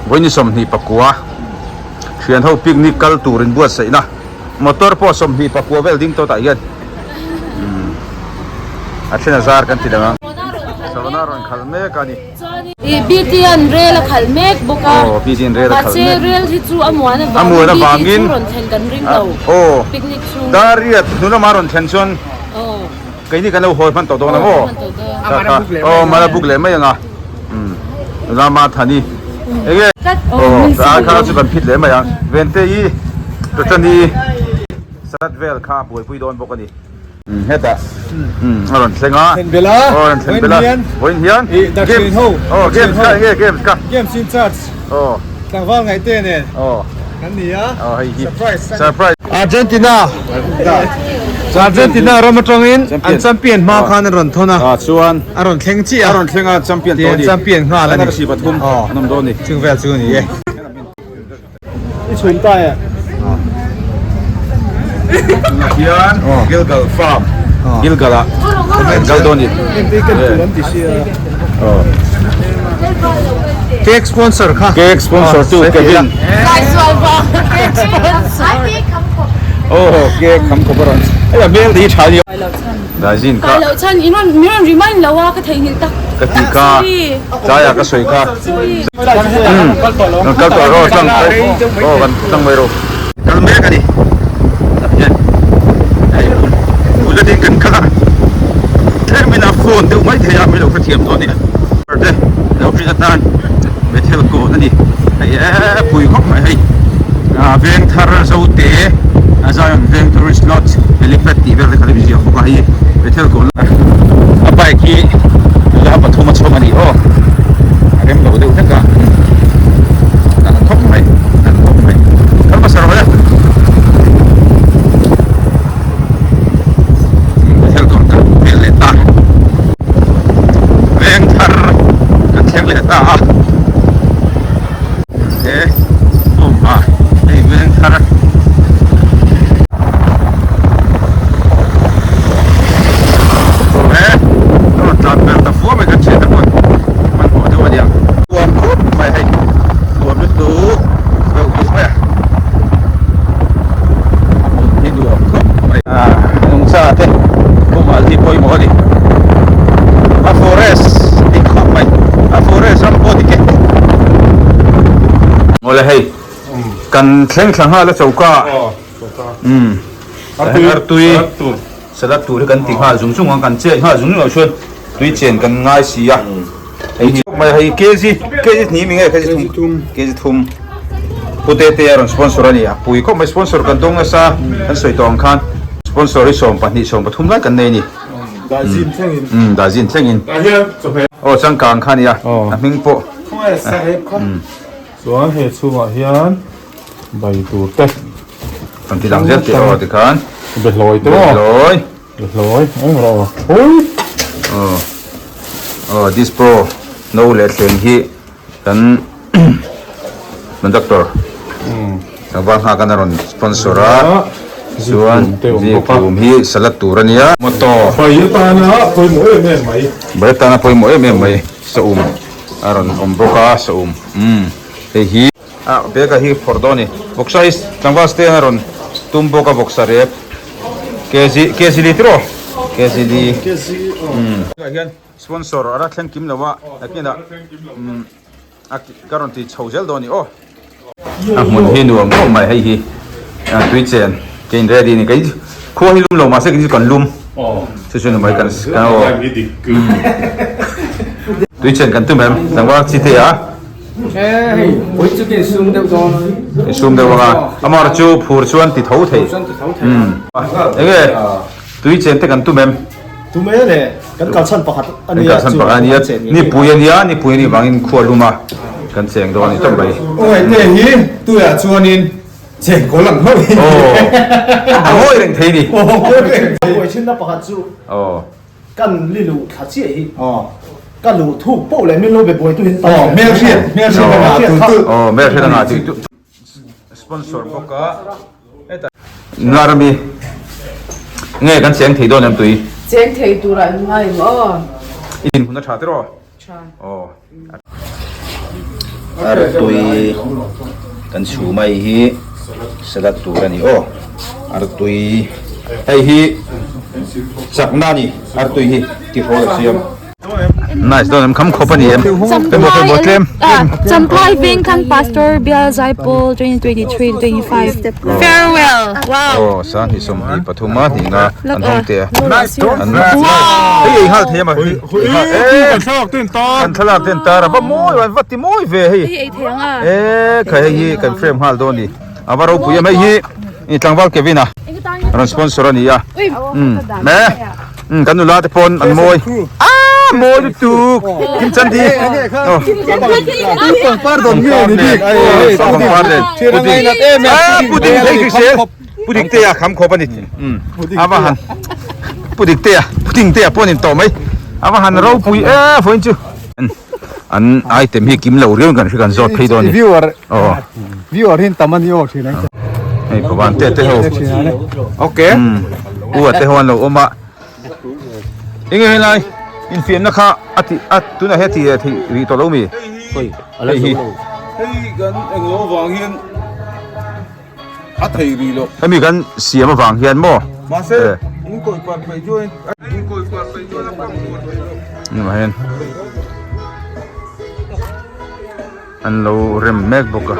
Vawi ni 24 thian ho picnic kal tur in buatsaihna motor pawh 24 vel ding tawh tah hian umm a then a zar kan ti dang ang. Savana rawn khalh mek a ni. Ih BT an rel a khalh mek bawk a. Aw BT an rel a khalh mek. Mahse rel hi chu a muan avangin BT chu rawn thlen kan ring lo. Aw picnic chhung. Dariat hnu lama rawn thlen chuan. Aw. Keini kan lo hawi hman tawh dawn a maw? Aw mala buk leh mai ang a. Rama Thani. Enge? Aw a kha chu kan phit leh mai ang. Vente i Tachani salad vel kha buaipui dawn bawk a ni. Hetah a rawn thleng a. Thlen bel a. Aw rawn thlen bel a. Vawiin hian. Games ho. Aw games kha enge games kha. Games in charge. Aw. Tlangval ngaihte nen. Aw. Kan ni a. Aw hei hi. Surprise. Surprise. Argentina Argentina ram atangin an champion hma khan an rawn thawn a. Ah chuan. A rawn thleng chiah a. A rawn thleng a champion tawh a ni. Champion nghal a ni. An arsi pathum an awm dawn a ni. Chung vel chu a ni e. I chhun ta e. Tunah hian Gilgal farm Gilgal ah kan kal dawn a ni. Cake sponsor kha. Cake sponsor tu Kevin. Oh cake kham khawp a rawn hei a hmel te hi tha a ni. Daizin kha. Kai loh chhan in rawn min rawn remind lo a ka theihnghilh tak. Ka tih kha tlaiah ka sawi kha. Umm rawn kal tawh rawh tlang aw kan tlang mai rawh. Kal mek a ni tah hian hei bullet in kan kal a tlem in a phone deuh mai thei a min lo hrethiam dawn a ni te lo hrilh atan Bethel kawn a ni hei eee pui khawp mai hei ah veng thar Zote a Zion veng tourist lodge helipad tih vel te kha lo inziak bawk a hei Bethel kawn a bike hi la pathum a chhawm a ni aw a rem lo deuh hlek a nalh khawp mai nalh khawp mai kal hmasa rawh le Bethel kawn kan hmel leh ta veng thar kan thleng leh ta a he awm a hei veng thar he a rawn tlan vel ta fua mai kan thian te pawh hmanhmawh deuh a niang nuam khawp mai hei nuam lutuk deuh deuh mai a a hmun hi nuam khawp mai a nungcha te humhalh hi pawimawh a ni a forest dik khawp mai a forest ram pawh dik e awle hei kan thleng thla nghal a choka umm artui salad tur hi kan ti nghal zung zung ang kan chet nghal zung zung loh chuan tui chen kan ngai si a hei hi mai hei kg kg hnih mi nge kg thum kg thum pu te te a rawn sponsor a ni a pui khawp mai sponsor kan dawng nasa kan sawi tawh ang khan sponsor hi 12 13 lai kan nei a ni Dazin thlengin umm dazin thlengin aw changkang kha a ni a a hming pawh Chuan he chhungah hian bai tur te. Kan ti lang zel tih aw tikhan. Behlawi te maw? Behlawi. Behlawi eng rawh aw. Hui! Aw aw dispo no leh thleng hi kan conductor tlangval nghak an a rawn sponsor a chuan zikhlum hi salad tur a nia. Motor. Bai atana pawimawh em em mai. Bai atana pawimawh em em mai saum. A rawn awm bawk a saum umm hei hi ah bag ah hi phawrh dawn a ni vawksa hi tlangval stand a rawn tum bawk a vawksa rep kg kg li tiraw kg li umm tunah hian sponsor a la thleng kim lo a nakinah umm a ka rawn ti chho zel dawn a ni aw. A hmun hi nuam khawp mai hei hi tui chen ke in ready a ni kei khua hi lum lo mahse kei chu kan lum chu chu ni mai kan aw tui chen kan tum em tlangval chi te a insum deuh anga amah chu phur chuan ti tho thei enge tui chen te kan tum em. Tum e le, kan kalchhan pakhat a nia. Kan kalchhan pakhat a nia, nipui a nia, nipui a nih vangin khua lum a kan cheng dawn a ni tawp mai. Aw enge hi tuiah chuanin cheng kawl ang hlauh hi. Aw, a ngawi reng thei ni. Aw, ngawi reng thei. Buai thinna pakhat chu kan li luh thla chiah hi ka luh thuk poh leh min lo be buai tu hin tam. Aw, hmelhriat, hmelhriat a ngah tu tu. Aw, hmelhriat a ngah tu tu. Sponsor bawk a hetah ngar ami nge kan cheng thei dawn em tui? Cheng thei turah in ngai ang aw. I dinhmun a tha tiraw? Tha. Aw. Artui kan chhum a hei hi salad tur a ni aw artui hei hi chakna a ni artui hi tihrawl a siam. Nice dawn em kham khawp a ni em Champhai tlem Champhai Vengthlang Pastor Bial Zaipawl 2023-25 Farewell wow aw sanghnih sawmhnih pathum a hnihna an hawng teh a an hei ei nghal thei a ma Kan thlalak ten tar kan thlalak ten tar a va mawi an va ti mawi ve hei hei ei thei ang a e khai hei hi kan frame nghal dawn ni a va ropui em hei hi tlangval Kevin a rawn sponsor a ni a me Um kan nula te pawn an mawi ah mawi lutuk kim chandi oh pangpar dawn nge ni bik pangpar nen puding ah puding thei hrisel puding te a kham khawp ani um ava han puding te a puding te a pawn in tawh mai ava han ropui e vawiin chu an item hi kim lo riau in kan hre kan zawt phei dawn ni viewer oh viewer hin tam ani aw thin ang hei pawan te te ho okay u a te ho an lo awm a enge helai infiamna kha a ti a tunah hian a ti thei rih tawh lo mi hei hei hi hei kan englo vang hian a thei rih loh. Hemi kan siam avang hian maw? Mahse in kawi par peih chuan in kawi par peih chuan a pang tur thei loh. Ni mah hian an lo rem mek bawk a.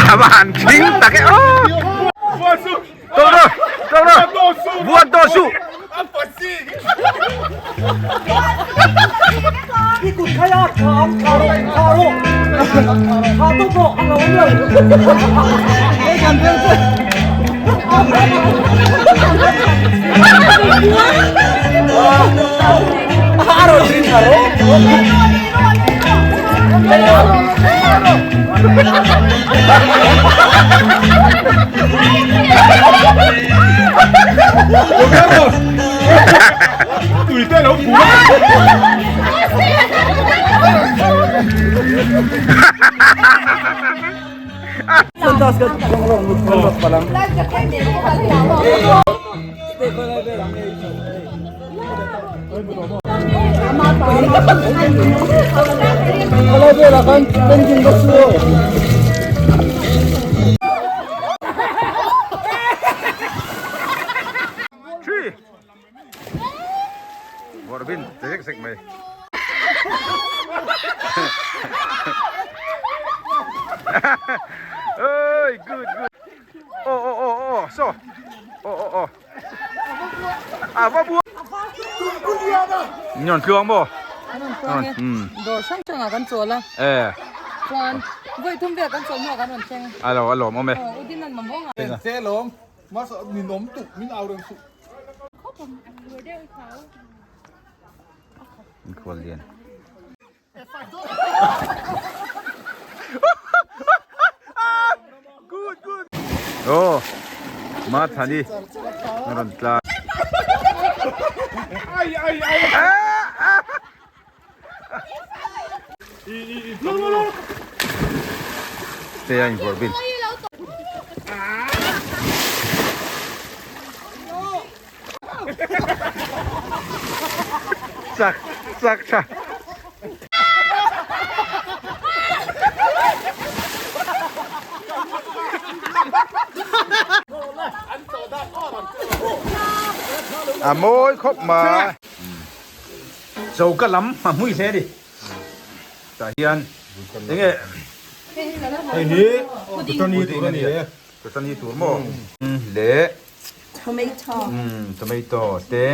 A va han thing tak e aw Tawk rawh tawk rawh Buat tawh suh Three. Vawrh bin che zek zek mai. Oi, good, good. Oh, oh, oh, oh, so. Oh, oh, oh. A va bua. Nyon tluang maw? Dawr hrang hrangah kan chawl a. Eh. Chuan vawi thum vel kan chawl hnuah kan rawn thleng. A lo a lawm awm e. Aw, Udin an mamawh ngah. Che lawm. Mas min awm tuk min au reng suh. Inkhual lian. Good good. Aw Mathani a rawn tlan. Te a invawrh bin. Chak chak tha. A mawi khawp mai. Choka lam a hmui hle a ni. Tah hian enge hei hi kutani tur a ni e. Kutani tur maw? Leh Tomato. Tomato te.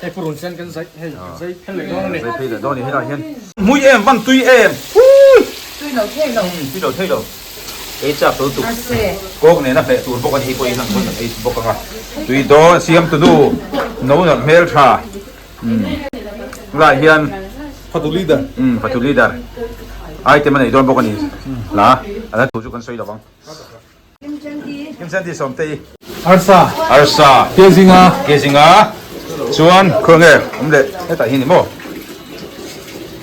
Hei purun sen kan zai hei zai phel leh dawn a ni. Zai phel leh dawn a ni helaiah hian. Hmui em van tui em. Hui. Tui lo thei lo. Tui lo thei lo. Ei chak lo tuk. Kawk nena hleh tur bawk a ni hei pawhin an rawn ei bawk ang a. Tui dawn siam tu nu no nalh hmel tha. Helaiah hian. Fatu leader. Fatu leader. Item a nei dawn bawk a ni. Hla a la thu chu kan sawi lo vang. Kim Sandy Sawmtei. Arsa. Arsa. Kezinga. Kezinga. Chuan khaw nge awm leh hetah hi ni maw?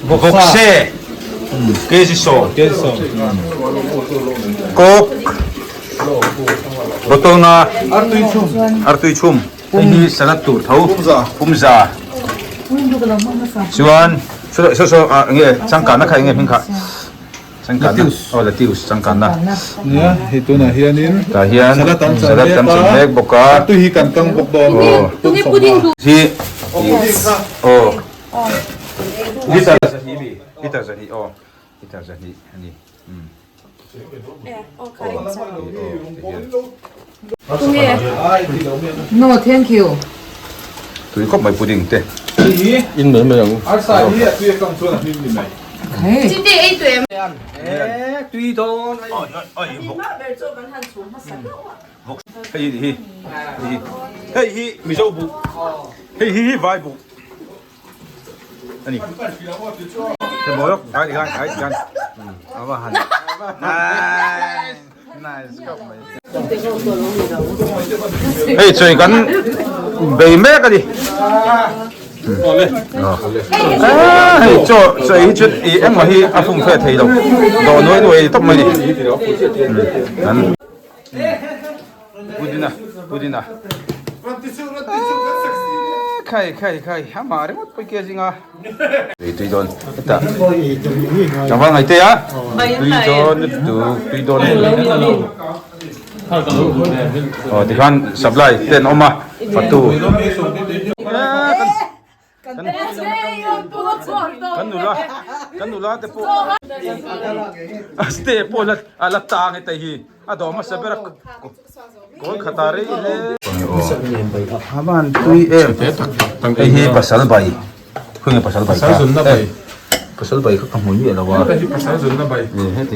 Vawkse. Kezi sawm. Kezi sawm. Kawk. Bottle nga. Artui chhum. Artui chhum. Hei hi salad tur tho. Pumza. Pumza. Chuan saw saw saw enge changkanna kha enge hming kha. Changkanna aw lettuce changkanna. Nia hei tunah hianin tah hian salad an chan salad kan chan mek bawk a. Artui hi kan kang bawk dawn. Aw Tunge pudding duh. Hi aw liter zahnih mi liter zahnih aw liter zahnih a ni umm. Tunge No thank you. Tui khawp mai pudding te. In mai mai ang. Arsa hi a tui a kang chuan a hlim ni mai. Chite ei tu em. Tui dawn. Hei hi hei hi Mizo buh hei hi vai buh. Ani. Cái bố lúc cái cái cái cái. Nó vào hành. Nice. Nice cậu mày. Hey chơi kan bei mek ani. Hei chaw chaw ei hi chu ih engmah hi a fum fe thei lo dawh nuai nuai tawp mai ni. An Pudina pudina khai khai khai amah ringawt pawh ke zinga tui tui dawn hetah tlangval ngaih te a tui dawn lutuk tui dawn aw tikhan supply te an awm a fatu Kan nula kan nula te pawh a step pawh la a la tang e tei hi a dawh hmasa ber a kawl khat ah rei hle a van tui em hei hi pasal bai khawnge pasal bai kha pasal bai kha ka hmu miah lo a heti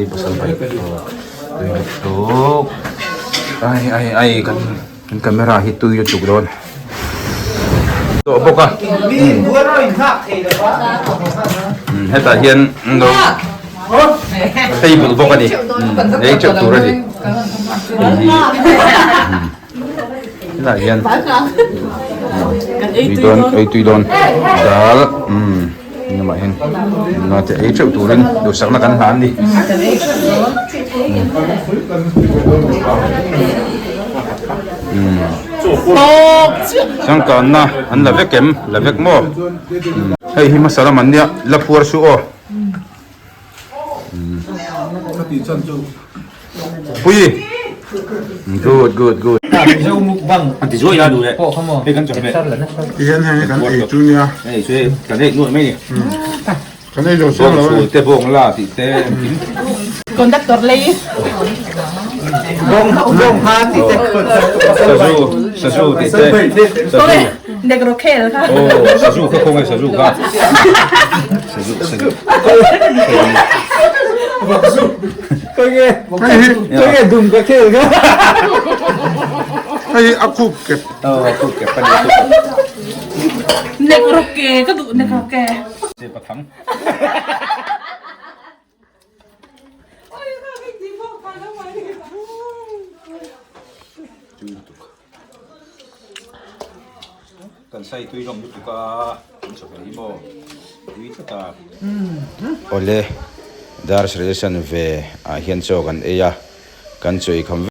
hi pasal bai tui lutuk ai ai ai kan Kan camera hi tui lutuk dawn tawh bawk a hetah hian lo table bawk a ni ei teuh tur a ni hei hi hetah hian tui dawn ei tui dawn dal engemaw hian nute ei teuh turin duhsakna kan hlan a ni. Changkanna an la vek em? La vek maw? Hei hi hmasa lam an nia, la phuar suh aw. Pui! Good, good, good. An ti zuai a duh leh. Hei kan chawhmeh. Tihian hei kan ei chu nia. Hei chu hei kan ei nuai mai ni. Kan ei lo chiang lo a ni. Bawng te bawng la tih te engkim. Conductor lei. Bawng bawng ha tih te. Sazu sazu tih te. Sazu. Negro khel kha. Oh sazu kha khawnge sazu kha. Sazu sazu. Khawnge khawnge dum ka khel kha. Hei a khup kep. Oh a khup kep a ni. Negro ke ka duh negro ke. Pathang. Kan sai tui hlawm lutuk a, kan chawhmeh hi maw tui tlat a. Awle, dar sarih san ve ah hian chaw kan ei a, kan chaw ei kham vek.